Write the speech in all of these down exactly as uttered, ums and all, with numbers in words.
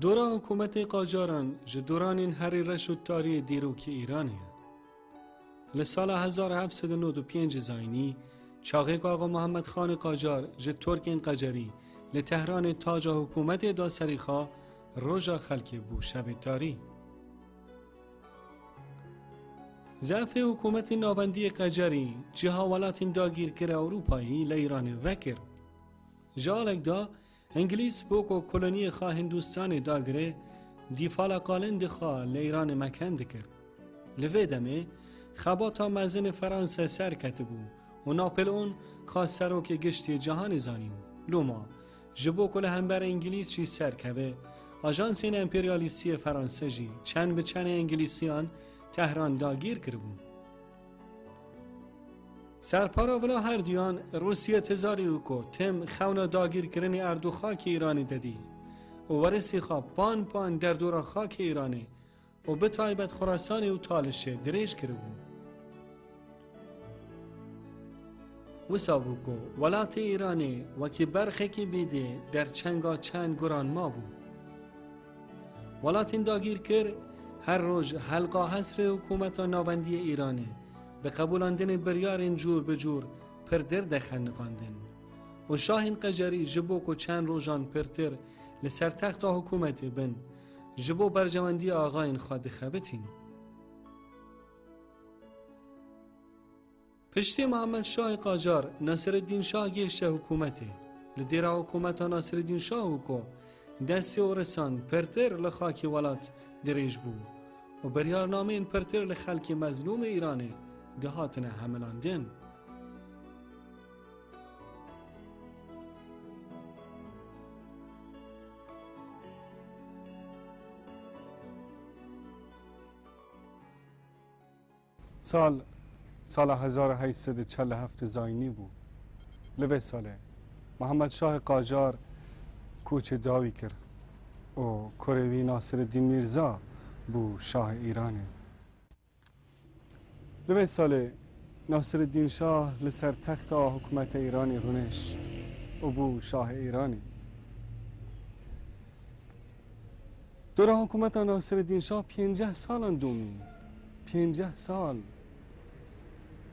Dora hikûmetê Qacaran ji doranên herî reş û tarî yê dîrokê Îranê ye. Li sala hezar û heft sed û nod û pênc zayînî, çaxê ku Axa Muhammed Xanê Qacar ji Torkên Qecerî li Tehranê taca hikûmetê da serî xwe, roja xelkê bû şevê tarî. Zefê hikûmetên navendiyê Qecerî ciha welatên dagîrkirê Ewropayî li Îranê vekir. Ji alek de, Îngilîz bo ku koloniyê xwe Hindûstanê dagire, dîfala qalindê xwe li Îranê mekem dikir. Li vê demê xebata mezin ê Feranse ser ketibû û Napoleon xwe serokê giştî yê cihanê zanî û loma ji bo ku li hember Îngilîz jî ser keve, ajansên emperyalîstî yê Feranse jî çend bi çenê Îngilîziyan Tehran dagîr kiribûn. Serpara vila herduyan Rûsya tizarî û ku tim xewna dagîrkirinê erd û xakê Îranê de dî û werisî xwe pan pan derdora xakê Îranê û bi taybet Xurasanê û Talişê dirêj kiribû. Wisa bû ku welatê Îranê wekî berxekî bêdê derçenga çend guran mabû. Welatên dagîrkir her roj helqa hesrê hikûmeta navendî yê Îranê bi qebûlandinê biryarên cûr bi cûr pirtir dexeniqandin û şahên Qecerî ji bo ku çend rojan pirtir li ser texta hikûmetê bin, ji bo berjewendiya axayên xwe dixebitîn. Piştî Mihemed Şahê Qacar, Nasirîddîn Şah gihişte hikûmetê. Li dêra hikûmeta Nasirîddîn Şah û ku destê Ûrisan pirtir li xakê welat dirêj bû û biryarnameyên pirtir li xelkê mezlûmê Îranê dihatine hemilandin. Sal, sala hezar û heşt sed û çel û heft zayînî bû. Li vê salê Mihemed Şahê Qacar koçê dawî kir û kurê wî Nasirîddîn Mîrza bû şahê Îranê. Li vê salê Nasirîddîn Şah li ser texta hikûmeta Îranê rûnişt û bû şahê Îranê. Dora hikûmeta Nasirîddîn Şah pênceh salan domî. Pênceh sal.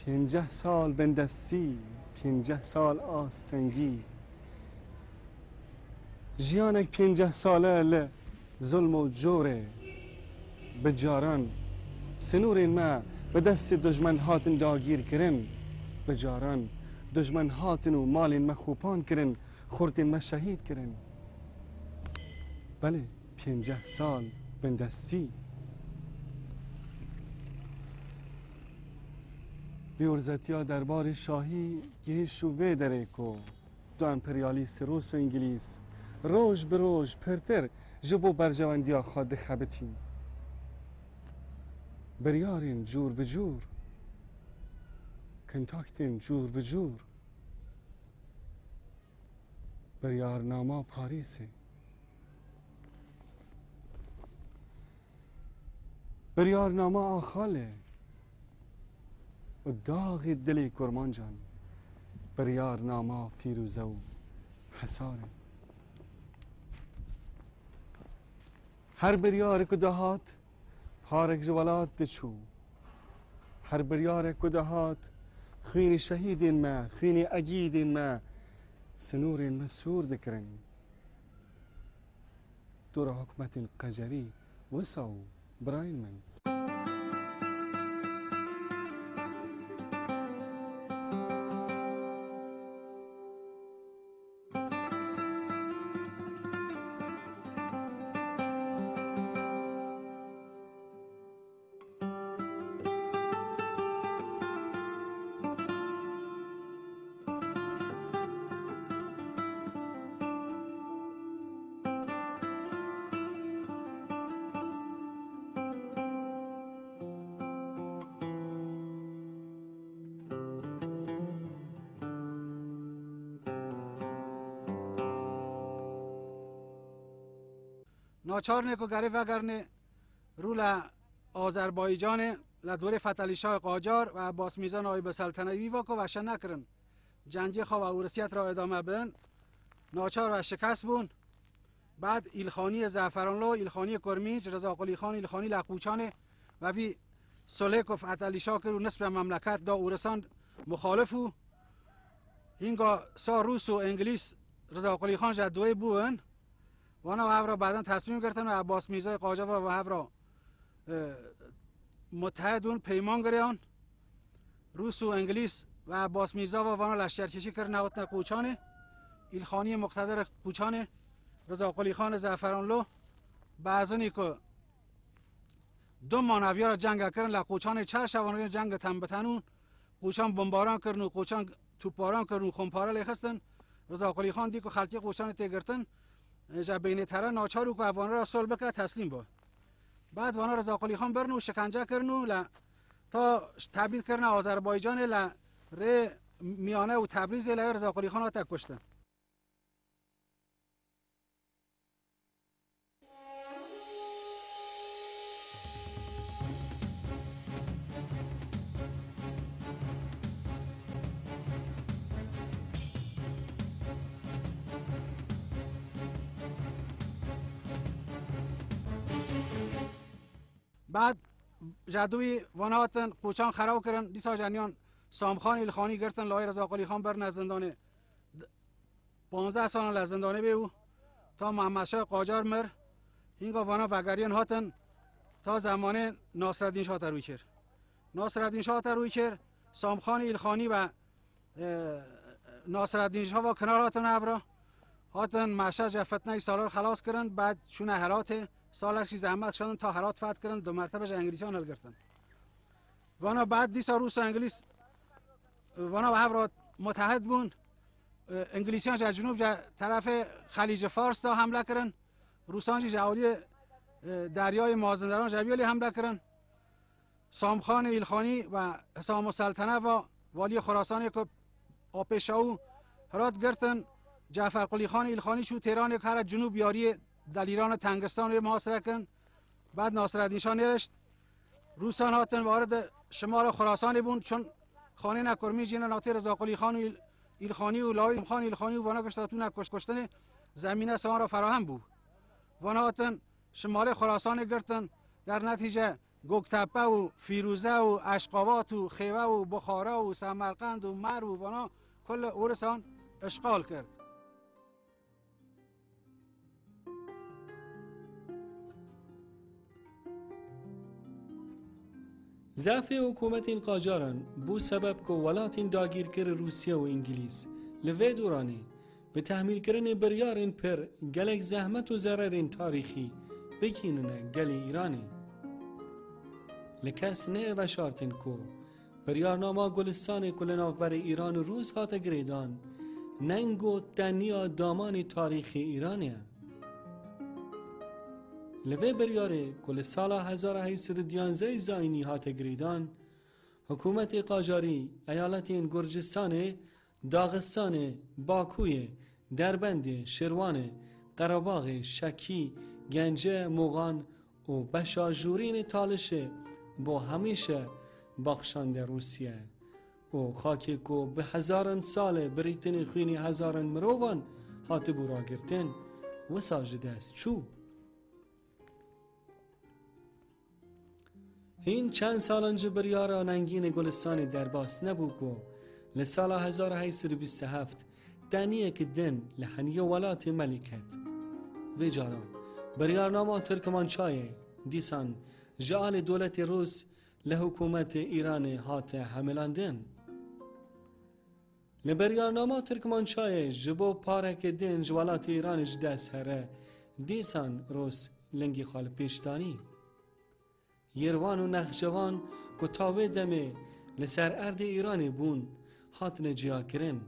Pênceh sal bindestî, pênceh sal astengî. Jiyanek pênceh sale li zulm û corê. Bi caran sinûrên me bi destê dijmen hatin dagîrkirin. Bi caran dijmen hatin û malên me xopan kirin. Xurtên me şehîd kirin. Belê, pênceh sal bindestî. Bêwerzetiya derbarê şahî gihîşt û vê derê ku du emperyalîstê Rûs û Îngilîz roj bi roj pirtir ji bo berjewendiya xwe dixebitîn. Biryarên cûr bi cûr, kontaktên cûr bi cûr. Biryarnama Parîsê. Biryarnama Axalê û daxê dilê Kurmancan. Biryarnama Fîrûze û Hesarê. Her biryarê ku dihat, parek ji welat diçû. Her biryarek ku dihat, xwînê şehîdên me, xwînê egîdên me, sinûrên me sûr dikirin. Dora hikûmetên Qecerî wisa û birayên min. Naçarnê ku gerê vegerine rû le Azerbaycanê, le dorê Fetelî Şahê Qacar ve Ebbas Mîza nayîbe selteneyê wî va ku veşe nekirin. Cengê xwe ve Ûrisiyet re îdame bin. Naçar ve şikest bûn. Bad Îlxaniyê Zeferanlo, Îlxaniyê Kurmînc, Riza Qulîxan Îlxanî li Qûçanê ve vî sulhê ku Fethelî Şa kir û nisbê memleket da Ûrisan muxalif û hînga sa Rûs û Îngilîz Riza Qulîxan ji duwê bûn. Wana ve hev re baden tesmîm girtin û Ebbas Mîrzayê Qacar ve hev re, e, mutehed bûn, peyman giriyan. Rûs û Îngilîz ve Ebbas Mîrza ve vana leşkerkêşî kir, nehotine Qûçanê. Îlxaniyê muqtedirê Qûçanê, Riza Qulîxanê Zeferanlo, bezanî ku du manevyara cenge kirin, li Qûçanê çar şevan cenge ten bi ten û Qûçan bombaran kirin û Qûçan tûparan kirin û xûmpare lê xistin. Riza Qulîxan dî ku xelkê Qûçanê tê girtin, ji beynê tere naçar û ku ev vana re sol bike, teslîm bû. Bad vana Riza Qulîxan birin û şikence kirin û li ta tebîd kirine Azerbaycanê li rê Miyane û Tebrîzê li Riza Qulîxan hate kuştin. Bad ji duwî vana hatin Qûçan xerab kirin, dîsa jeniyan Samxan Îlxanî girtin, layê Riza Qulîxan birine zindanê. Panzdeh salan li zindanê bê û ta Mehmed Şah Qacar mir, hînga vana vegeriyan hatin, ta zemanê Nasreddîn Şah te rûy kir. Nasreddîn Şah te rûy kir, Samxan Îlxanî ve, e, Nasreddîn Şah ve kinar hatin hev re. Hatin Meşed ji fitneyê Salar xelas kirin, bad çûne Heratê, salekî zehmet kişandin ta Herat feth kirin, du mertebe ji Îngilîsan hilgirtin. Vana bad dîsa Rûs û Îngilîz, vana ve hev re mutehed bûn. E, Îngilîsiyan ji cinûb, ji terefê Xelîcê Fars de hemle kirin. Rûsan jî ji ewliyê, e, deryayê Mazinderan ji ewliyê lê hemle kirin. Samxanê Îlxanî ve Hisamo Seltene ve waliyê Xurasanê ku apê Şaw û Hirat girtin, Cefer Qulîxanê Îlxanî çû Têranê ku here cinûb yariyê delîrana Tengistan wê muhasire kin. Bad Nasreddîn Şah nêrişt. Rûsan hatin warid şimala Xurasanê bûn, çun xanêne Kurmî jî ne natê Riza Qulîxan û Îl-, Îlxanî û lawê Xan Îlxanî û vana gişta tûne kuş-, kuştinê zemîne siwan re ferahem bû. Vana hatin şimalê Xurasanê girtin, der netîce Goktepe û Fîrûze û Eşqabat û Xêwe û Buxara û Semerqend û Merv û vana kul Ûrisan işxal kir. Zefê hikûmetên qacaran bû sebeb ku welatên dagîrkir Rûsya û Îngilîz li vê doranê bi tehmîlkirinê biryarên pir gelek zehmet û zererên tarîxî bigihînine gelê Îranê. Li kes neyê veşartin ku biryarnama Gulistanê ku li navberê Îran û Rûs hate girêdan, neng û teniya damanê tarîxê Îranê ye. Li vê biryarê ku li sala hezar û heyt sed û duyanzehê zayînî hate girêdan, hikûmetê qajarî eyaletên Gurcistanê, Daxistanê, Bakûyê, Derbendê, Şirwanê, Qerebaxê, Şekî, Gence, Moxan û beşa Jûrînê Talişê bo hemîşe baxşande Rûsye û xakê ku bi hezaran sal e bi rîtinê xwînê hezaran mirovan hatibû ragirtin, wisa ji dest çû. Hîn çend salan ji biryara nengînê Gulistanê derbas nebû ku li sala hezar û heyt sed û bîst û heft teniyek din li heniyê welatê me lê ket. Vê cara biryarnama Tirkmançayê dîsan ji alî dewletê Rûs li hikûmetê Îranê hate hemilandin. Li biryarnama Tirkmançayê ji bo pareke din ji welatê Îranê ji dest here, dîsan Rûs lingî xwe li pêş danî. Yêrvan û Nexcevan ku ta wê demê li ser erdê Îranê bûn, hatine ciyakirin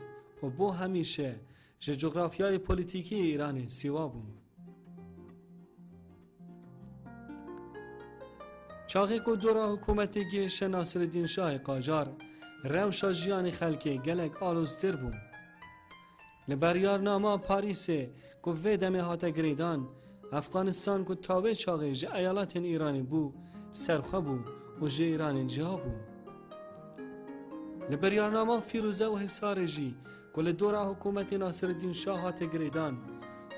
û bo hemîşe ji cografyayê polîtîkî yê Îranê sîwa bûn. Çaxê ku dora hikûmetê gihişte Nasreddîn Şahê Qacar, rewşa jiyanê xelkê gelek aloztir bû. Li beryarnama Parîsê ku vê demê hate girêdan, Efxanistan ku ta wê çaxê ji eyaletên Îranê bû, serxwe bû û ji Îranê ciya bû. Li beryarnama Fîrûze û Hisarê jî ku li dora hikûmetê Nasreddîn Şah hate girêdan,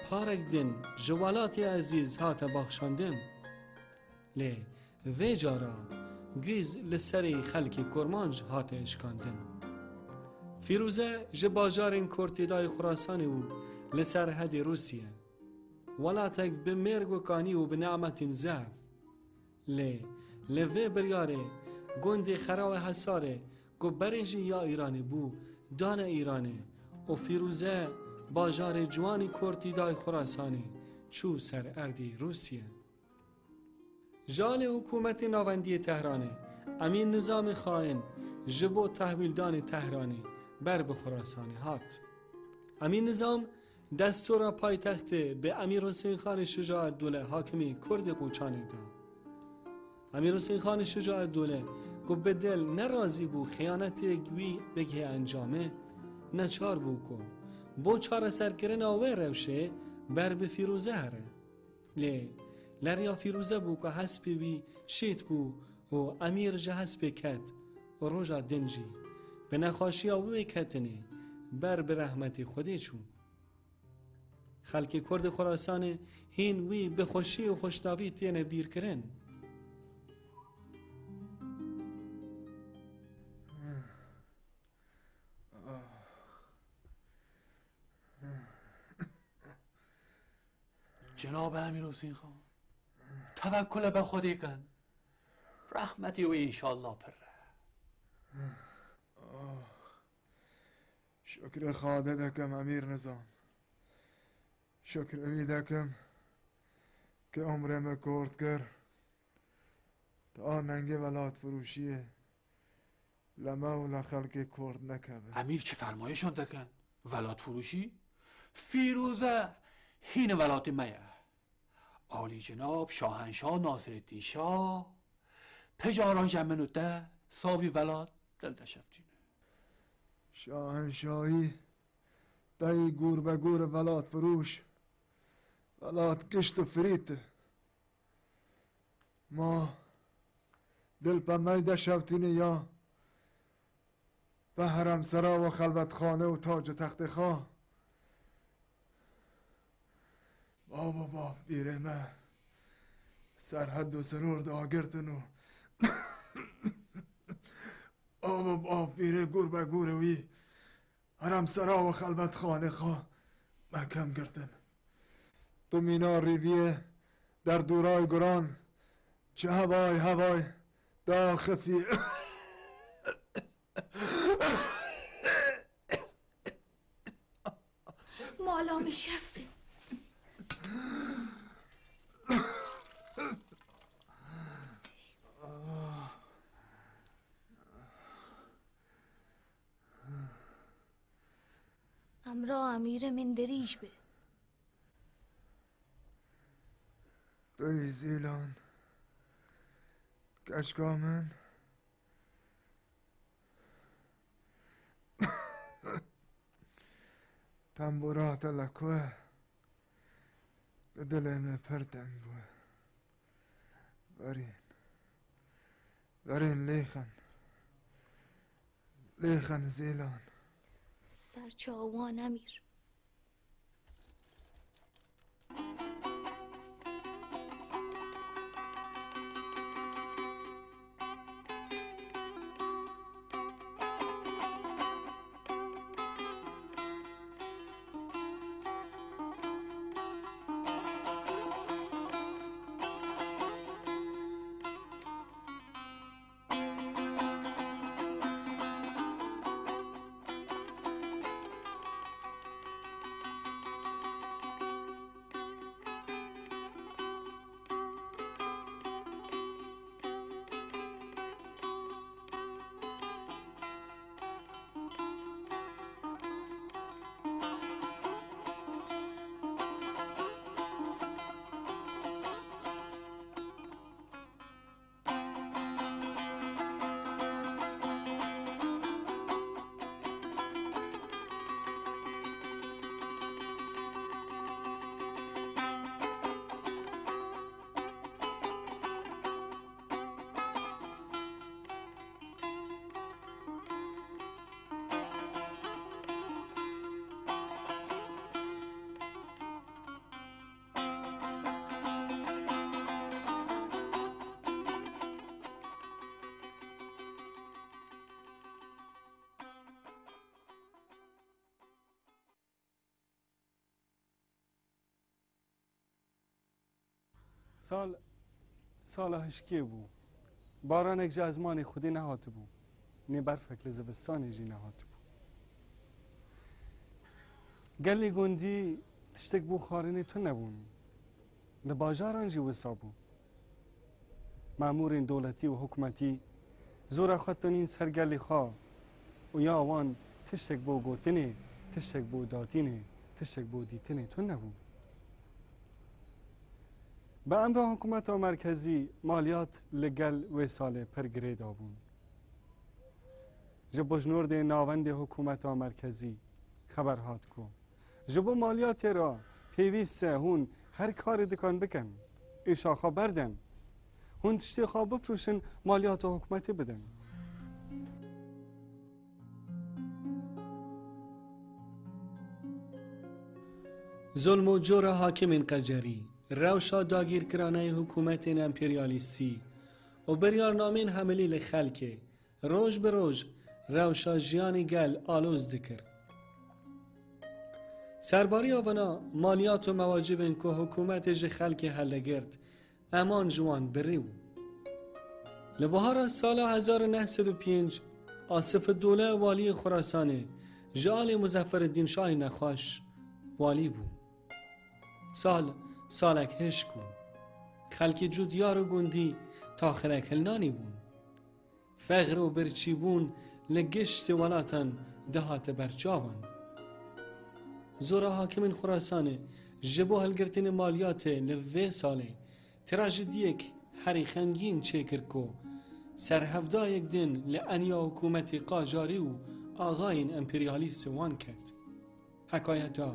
Parek din ji welatê ezîz hate baxşandin. Lê vê cara gûz li serê xelkê Kurmanc hate eşkandin. Fîrûze ji bajarên Kurtîdayê Xurasanê û li serhedê Rûsye. Welatek bi mêrg û kanî û bi nimetên zehf. Lê li vê biryarê gundê Xerawe Hesarê ku berê jî ya Îranê bû, dane Îranê û Fîrûze bajarê ciwanî Kurtîdayê Xurasanê çû ser erdê Rûsye. Ji alî hikûmetê navendiyê Tehranê, Emîr Nizamê xain ji bo tehwîldanê Tehranê ber bi Xurasanê hat. Emîr Nizam destûra paytextê bi Emîr Husên Xanê Şucaeddûle hakimê Kurdê Qoçanê da. Emîr Husên Xanê Şucaeddûle ku bi dil nerazî bû xiyanetê wî bigihê encamê, neçar bû ku bo çareserkirina wê rewşê ber bi Fîrûze here. Lê leriya Fîrûze bû ku hespê wî şît bû û Emîr ji hespê ket û roja din jî bi nexweşiya wê ketinê ber bi rehmetê Xwedê çû. Xelkê Kurdê Xurasanê hîn wî bi xweşî û xweşnavî têne bîrkirin. Cenab Emîr Husên Xan, tevekkule be Xwedê kin. Rehmetê wê înşallah pir e. Şukrê Xwedê dekim Emîr Nizam. Şukrê wî dekim ki umrê me kort kir. Ta nengê welatfirûşiyê li me û li xelkê Kurd nekeve. Emîr çi fermayişan dikin? Welatfirûşî? Fîrûze hîn welatê me ye. Alî Cenab Şahenşa Nasreddîn Şa, pijaran ji min û te savî welat dil deşeftîne. Şahenşahî te yî gûr be gûr welatfirûş, welat gişt û firît e. Ma dil pe me deşewtîne ya pe heremsera û xelwetxane û tac û textê xwe. Baba bab pîrê me serhed û sinor dagirtin û baba bab pîrê gûr be gûrê wî heremsera û xelwetxanê xwe me kem girtin. Tu mîna rîviyê derdûray guran çi hevay hevay daxifî. Mala min şeftî. Emra Emîrê min dirîj be. Tu yî Zîlan, keçika min. Tembûra te li ku ye? Dilê me pir teng bû. Verên. Verên lêxin. Lêxin Zîlan. Ser çawan Emîr. Sal, sala hişkê bû. Baranek ji ezmanê Xwedê nehatibû. Nê berfek li zivistanê jî nehatibû. Gelê gundî tiştek bû xwarinê tune bûn. Li bajaran jî wisa bû. Memûrên dewletî û hikûmetî zora xwe tenîn ser gelê xwe û ya wan tiştek bo gotinê, tiştek bo datînê, tiştek bo dîtinê tune bû. Bi emra hikûmeta merkezî maliyat li gel wê salê pir girê dabûn. Ji bujnordê navendê hikûmeta merkezî xeber hat ku ji bo maliyatê re pêwîst e hûn her karê dikan bikin, îşa xwe berden. Hûn tiştê xwe bifroşin, maliyata hikûmetê bidin. Zulm û cora hakimên qecerî, rewşa dagîrkiraneyê hikûmetên emperyalîstî û biryarnamên hemilî li xelkê, roj bi roj rewşa jiyanê gel aloz dikir. Serbariya vana maliyat û mewacibên ku hikûmetê ji xelkê hildigirt, eman ji wan birî bû. Li bihara sala hezar û neh sed û pênc, Asifeddole waliyê Xurasanê ji alî Muzeffereddîn Şahê nexweş walî bû. Sal, salek hişk bû. Xelkê cudiyar û gundî taxirek hilnanî bûn. Fexr û birçîbûn li giştî welatan dihate ber çavan. Zora hakimên Xurasanê ji bo hilgirtinê maliyatê li vê salê trajediyek herî xemgîn çêkir ku serhevdayek din li eniya hikûmetê qajarî û axayên emperyalîst wan ket. Hekayeta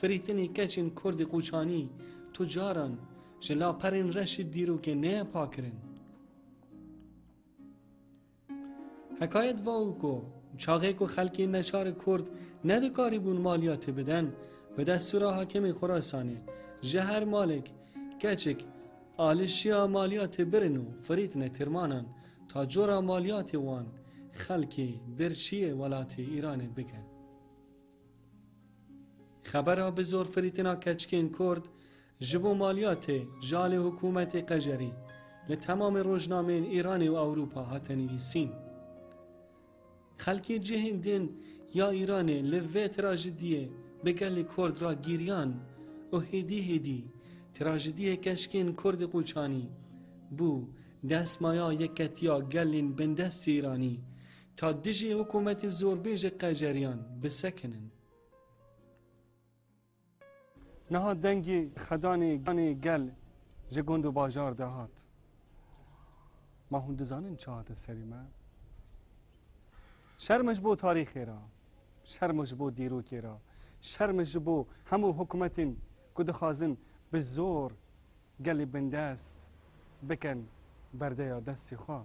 firîtinê keçên Kurdê Qûçanî tucaran ji laperên reşê dîrokê neyê pakirin. Hekayet va û ku çaxê ku xelkê neçar Kurd nedikarîbûn maliyatê biden, bi destûra hakimê Xurasanê ji her malek keçik alişiya maliyatê birin û firîtine tirmanan ta cora maliyatê wan xelkê birçiyê welatê Îranê bike. Xebera bi zor firîtina keçikên Kurd ji bo maliyatê ji alê hikûmetê qecerî li temamê rojnameyên Îranê û Ewropa hate nivîsîn. Xelkê cihên din ya Îranê li vê trajediyê bi gelê Kurd re giriyan û hêdî hêdî trajediyê keçikên Kurdê Qûçanî bû destmaya yeketiya gelên bindestê Îranî ta dijî hikûmetê zorbêjê qeceriyan bisekinin. Niha dengê xedanê, ganê gel ji gund û bajar de hat. Ma hûn dizanin çi hate serî me? Şerm ji bo tarîxê re, şerm ji bo dîrokê re, şerm ji bo hemû hikûmetên ku dixwazin bi zor gelê bindest bikin berdeya destê xwe.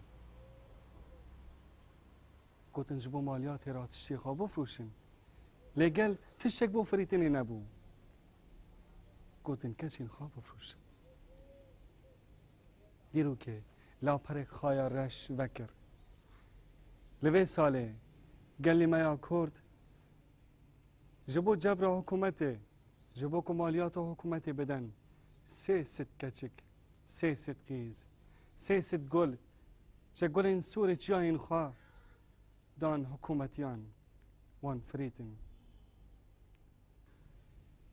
Gotin ji bo maliyatê re tiştê xwe bifroşin. Lê gel tiştek bo firîtinê nebû. Gotin keçên xwe bifroşin. Dîrokê laperek xaya reş vekir. Li vê salê gelê me ya Kurd ji bo cebra hikûmetê, ji bo ku maliyata hikûmetê bidin, sê sed keçik, sê sed qîz, sê sed gul ji gulên sûrê çiyayên xwe dan hikûmetiyan wan firîtin.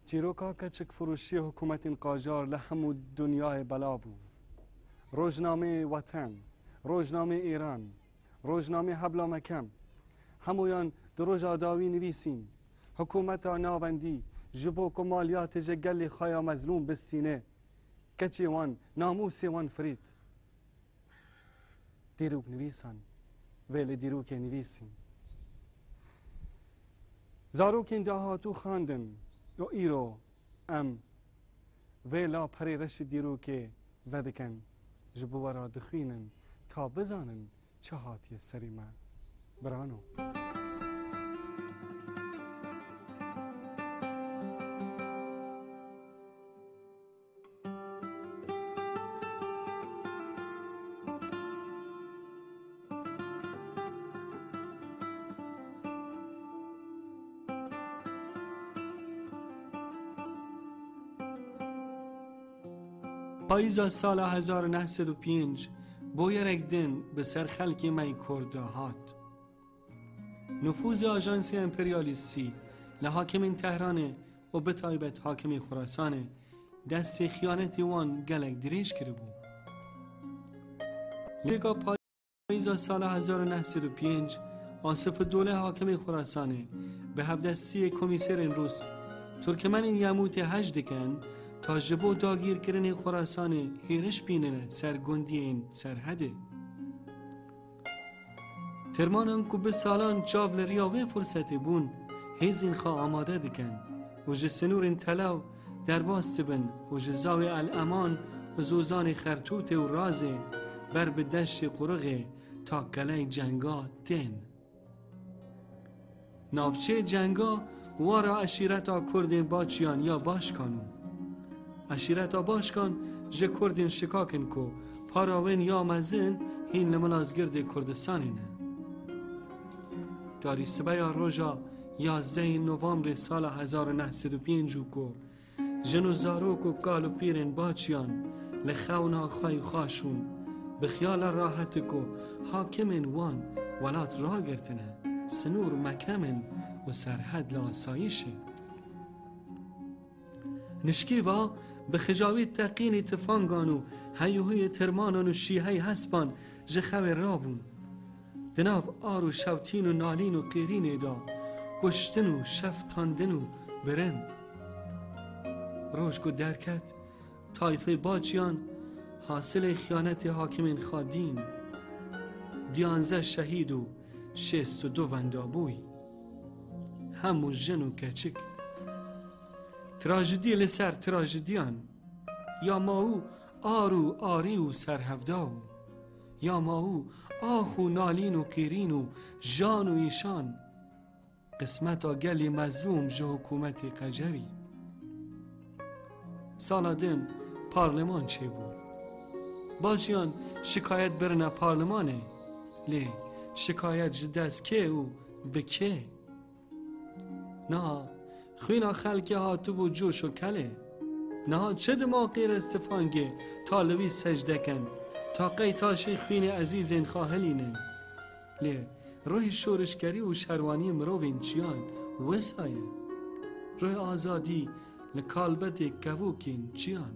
Çîroka keçikfiroşiyê hikûmetên qajar li hemû dinyayê bela bû. Rojnameyê Weten, rojnameyê Îran, rojnameyê Hebla Mekem, hemûyan di roja dawî nivîsîn, hikûmeta navendî ji bo ku maliyatê ji gelê xwe ya mezlûm bistîne, keçê wan, namûsê wan firît. Dîroknivîsan vê li dîrokê nivîsîn. Zarokên dahatû xwendin û îro em vê laperê reşê dîrokê vedikin, ji bo we re dixwînin ta bizanin çi hatiye serî me. Birano. Payîza sala hezar û neh sed û pênc boyerek din bi ser xelkê me yê Kurd de hat. Nufûzê ajansê emperyalîstî li hakimên Tehranê û bi taybet hakimê Xurasanê destê xiyanetê wan gelek dirêj kiribû. Lêka payîza sala hezar û neh sed û pênc, Asifudolê hakimê Xurasanê bi hevdestiyê komîserên Rûs, Turkmenên Yemûtê hej dikin ta ji bo dagîrkirinê Xurasanê hêriş bînine ser gundiyên Serhedê. Tirmanan ku bi salan çav li riya vê firsetê bûn, hêzên xwe amade dikin û ji sinûrên Telaw derbas dibin û ji Zawê El Eman û Zozanê Xertûtê û Razê ber bi deştê Qurixê ta Keley Cenga tên. Navçeyê cenga wara eşîreta Kurdên Baçiyan ya Başkan û eşîreta Başkan ji Kurdên Şikak in ku para wên ya mezin hîn li Milazgirdê Kurdistanê ne. Tarî sibeya roja yazdehê Novembrê sala hezar û neh sed û pênc û ku jin û zarok û kal û pîrên Baçiyan li xewna xwe yê xwe şûn, bi xiyala rahet ku hakimên wan welat ragirtine, sinûr mekem in û serhed li asayîş e. Nişkîva bi xicawî teqînî tifangan û heyûhûyê tirmanan û şîhey hespan ji xewê rabûn. Di nav ar û şewtîn û nalîn û qêrînê de kuştin û şeftandin û birin. Roj ku derket, tayfê Baçiyan hasilê xiyanetê hakimên xwe dîn. Diyanzeh şehîd û şêst û du wendabûyî. Hemû jin û keçik. Trajidî li ser trajidîyan. Ya ma û ar û arî û serhevda û ya ma û ax û nalîn û qîrîn û jan û îşan. Qismeta gelê mezlûm ji hikûmetê qecerî. Sala din parleman çêbû. Bajiyan şikayet birine parlemanê, lê şikayet ji dest kê û bi kê? Niha xwîna xelkê hatibû coş û kelê. Niha çi dima qîrez tifangê ta li wî secde ken, ta qey taşê xwînê ezîzên xwe hilînin. Lê ruhê şorişgerî û şerwaniyê mirovên çiyan wisa ye. Ruhê azadî li kalbetê kevokên çiyan.